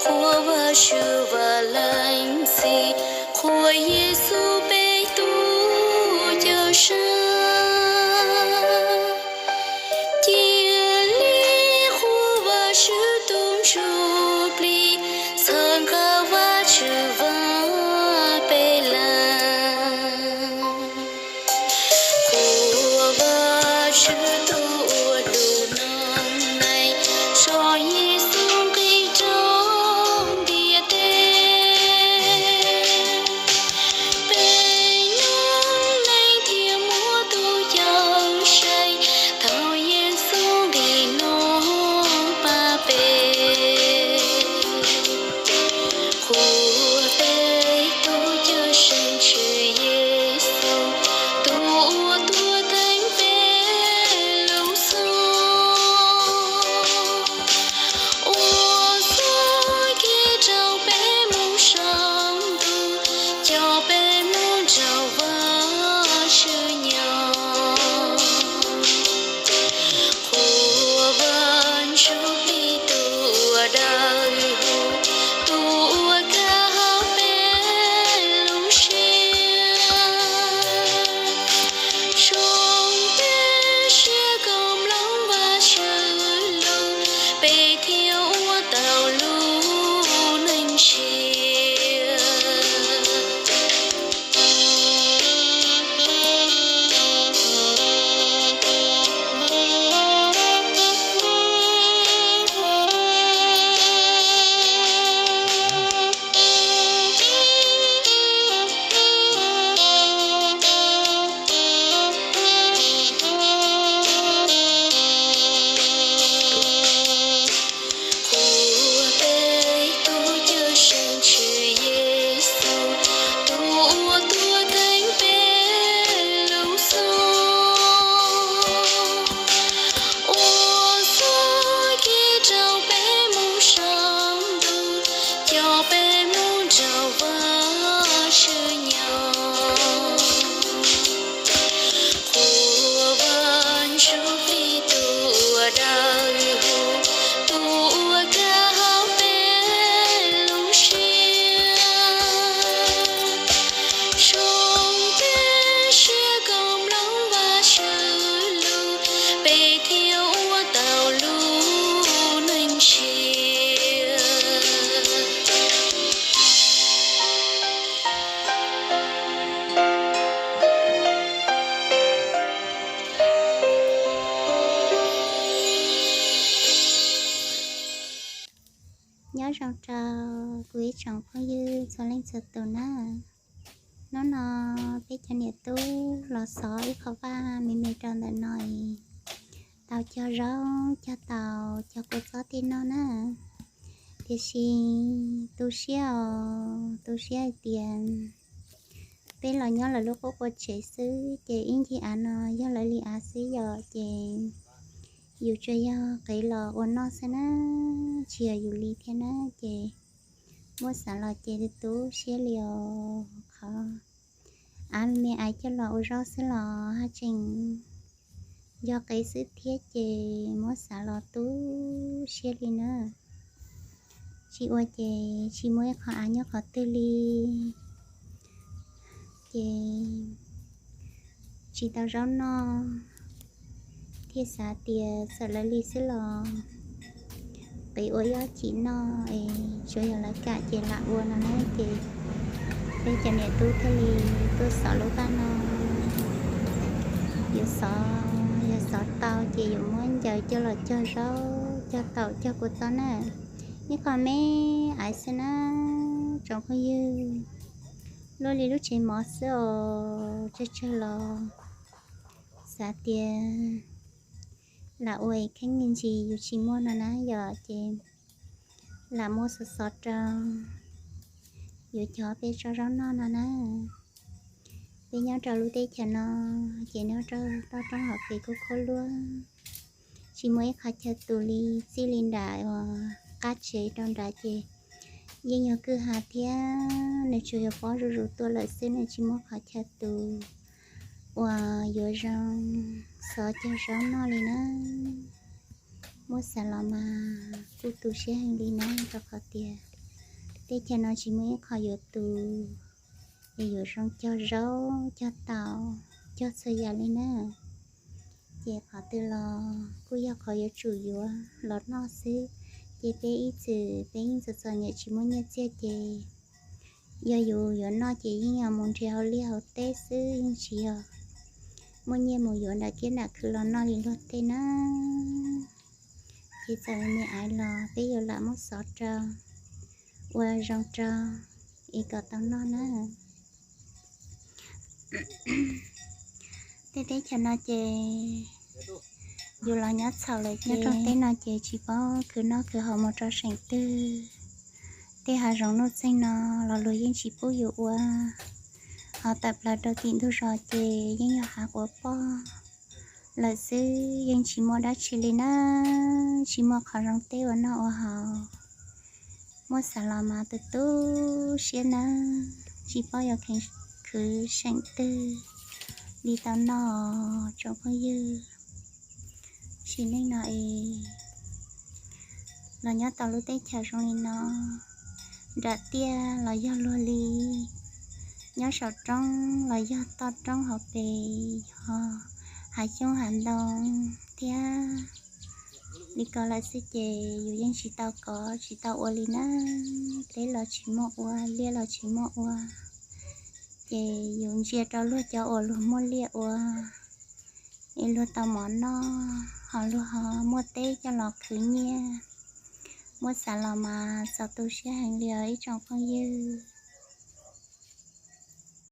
Qhuas Vajtswv Vaj Leej Txiv, qhuas Yexus peb tus Cawmseej. Cia li qhuas Vajtswv tus ntsuj plig, txhawb nqa Vajtswv Vaj peb leeg. Qhuas Vajtswv tus uas hlub noob neej, tso Yexus nqis rau ntiaj teb. Peb noob neej thiaj muaj tus Cawmseej, thaum Yexus nqis no pab peb. Qhuas peb tus Cawmseej Tswv Yexus, tus uas tuaj theej peb lub xyoos, ua txoj kev rau peb mus saum ntuj, coj peb mus nrog Vajtswv nyob. Qhuas Vaj Ntsuj Plig tus uas dawb huv, tus uas kav hauv peb lub siab. Zoo peb siab kom mloog Vajtswv lus, peb thiaj ua tau lub neej tshiab. Qhuas peb tus Cawmseej Tswv Yexus, tus uas tuaj theej peb lub xyoos, ua txoj kev rau peb mus saum ntuj, coj peb mus nrog Vajtswv nyob. Qhuas Vaj Ntsuj Plig tus uas dawb huv, tus uas kav hauv peb lub siab. Zoo peb siab kom mloog Vajtswv lus, peb thiaj ua tau lub neej tshiab. Nyob zoo rau kuv ib tsoom phooj ywg txhua leej txhua tus na. Hnub no peb cov niam tub los xov ib qho vaj me me rau ntawm no es tau cog zaub cog taus cog kua txob tej noj na. Tiam sis tu siab os, tu siab hais tias peb los nyob lawv lub qub qua tsev xwb ces ib ncig av no yog lawv li av xwb yom, ces yus tsuas yog qiv los ua noj xwb na, tsis yog yus li thiab na. Ces muab xav los ces tu siab li os, qhov av me me ais coj los ua zaub xwb los haj tseem yog qiv xwb thiab ces muab xav los tu siab li na. Tsis ua ces tsis muaj ib qho av nyob qhov twg li, ces tsis tau zaub noj, thiaj xav tias txawm lawv li xwb los qiv ua ib ob chim noj es tsuas yog lawv kam ces lam ua no na. Ces peb cov niam tub thiaj li tuaj xov lub vaj no. Yuav xov, yog xov tau ces yuav muab ncaws coj los cog zaub cog taum cog kua txob na. Ib qho me ais xwb na tsoom phooj ywg, luaj li lub tsev mov xwb os, tsawg tsawg los xav tias lam ua es kheej me ntsis yus tsis muaj no na yom, ces lam muab xov xov rau yuav cog peb tso zaub noj no na. Peb nyob rau lub teb chaws no ces nyob rau toj roob hauv kev kuj khuab luab, tsis muaj ib qhov chaw tus li. Txij li nram uas qab tsev rau nrad ces yeej yog kwj ha thiab, nws tsuas yog pob zuj zus tuaj lawm xwb, nws tsis muaj qhov chaw tus uas yuav zoo xov cog zaub noj li na. Muab xav los mas kuj tu siab heev li na, rau qhov tias Teb chaws no tsis muaj ib qho yuav tu, es yuav zoo cog zaub, cog taum, cog txhua yam li na. Ces qhov twg los kuj yog qhov yuav tsum yuav los noj xwb. Ces peb ib txwm peb yeej txom txom nyem tsis muaj nyiaj txiag ces yog yus yuav noj ces yeej yog mus nrhiav hauv liaj hauv teb xwb, yeej tsis yog muaj nyiaj mus yuav nram kiab nram khw los noj li luag tej na. Ces txawm me me aiv los peb yuav lam muab xov rau, ua zoo rau, es kom tau noj na. Tej teb chaws no ces yus los nyob txhaum lawm, nyob rooj teb no ces tsis paub khwv noj khwv haus mus rau seem twg. Tej hav zoov nuj txeeg no los luag yeej tsis pub yus ua, ho tawm plaws rau tim ntug zos ces yeej yog hav quav poj lawm xwb, yeej tsis muaj dab tsi li na, tsis muaj qhov zoo teb ua noj ua haus. Muab xav los mas tu tu siab nawb, tsis paub yuav kheev khwv seem twg li tau noj tsoom phooj ywg. Sim neej no es los nyob tau lub teb chaws zoo li no, nram tiaj los yog luag li, nyob saum roob los yog toj roob hauv pes, yog hav xyoob hav ntoo thiab li ko lawm xwb ces yus yeej tsis tau kov tsis tau ua li na. Teb los tsis muaj ua, liaj los tsis muaj ua, ces yus ntsia rau luag cov uas luag muaj liaj ua, es luag tau mov noj, ho luag ho muaj teb coj los khwv nyiaj. Muab xav los mas txaus tu siab heev li os ib tsoom phooj ywg.